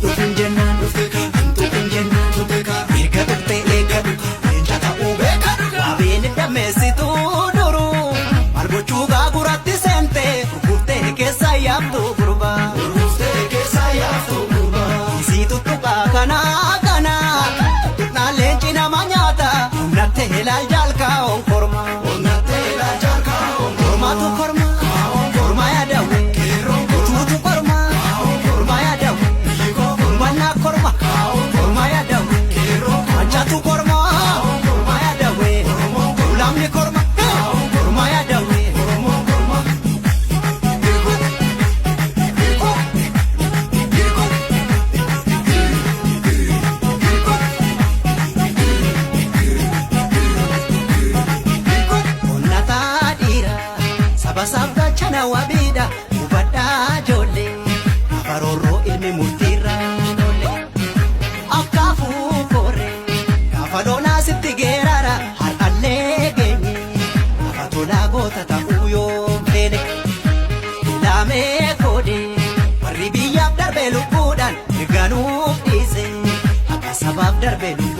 Dhufin jennaan hin tuqin jennaan erga tuqxee eeggadhu leenca ta'uu beekadhu. Waabeen dammeessituu duruu maal gochuu gaaguratti seentee gurguftee keessa yaaftu gurbaa. Gurguftee keessa yaaftu gurbaa. Isii tuttuqaa kanaa kanaa tuttuqnaan leenci nama nyaata humnattee ilaal jaalkaa onkorma. Onnattee ilaalchaa kaa'oon Kormaatu korma korma yaadawe utuutu korma korma yaadawe kormannaa korma korma yaadawe mancaatu korma korma yaadawe ulamni korma korma yaadawe. Onnataa dhiiraa saba saaf gaachana wabiidha hubadhaa ijoollee afaroorroo ilmi murtiirraa ijoollee akkaafuu korree gaafa loonaa sitti geerara har'allee geenye gaafa tolaa goota ta'uu yoom feene ilaamee koodee warri biyyaaf darbee lubbuudhaan mirganuuf dhiise akka sabaaf darbee lubbuudhaan.